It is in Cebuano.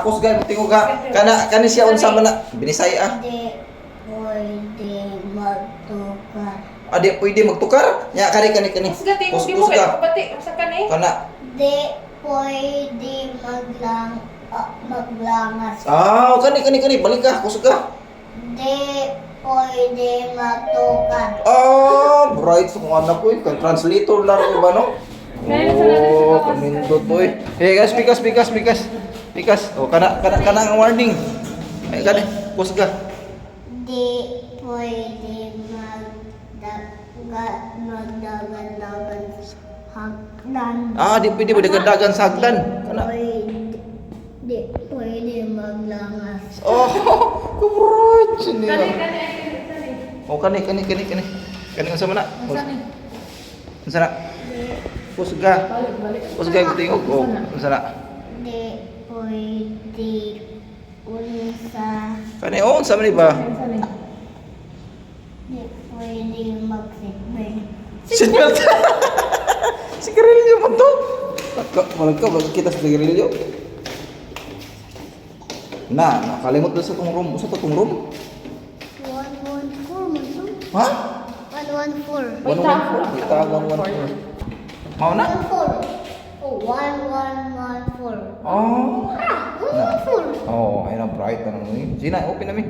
Kusga, tingog ka. Kana kani siya unsa man na binisay ah. Di pwede magtukar. Adi pwede magtukar. Nya kani kani kani. Kusga, tingog di mo kay Kusga. pati sa kani. Kana. Di pwede maglangas. Ah, kani kani kani balik ka, kusga. Di pwede magtukar. Ah, bright sa kong anak ko eh. Kan translator laro ba no? Kaya sa natin sa Oh, gawas. kanindot to eh. Hey guys, pikas pikas pikas. Pikas. Oh, kana kana kana ang warning. Ay kani, kusga. Di pwede magdagan-dagan hagdan. Ah, di pwede mo dagan sa hagdan. Kana. Pwede, di pwede maglangas. Oh, kubrot Kani niya. kani ay kani. Oh, kani kani kani kani. Kani unsa man na? Unsa ni? Unsa na? Kusga. Balik balik. Kusga yung tingog. Oh, unsa na? Di pwede unsa. Kani oh, unsa man ni ba? Unsa ni? Di pwede mag-seatbelt. Seatbelt. Sigarilyo man to. Ka, walang ka, walang kita sa sigarilyo. Na, nakalimot na sa tong room. Sa tong room? 114 man to. Ha? 114. 114. Kita 114. Mao na? 14. Oh, 1114. Oh. Ah, 114. Oh, ay na bright na naman. Gina, open na mi.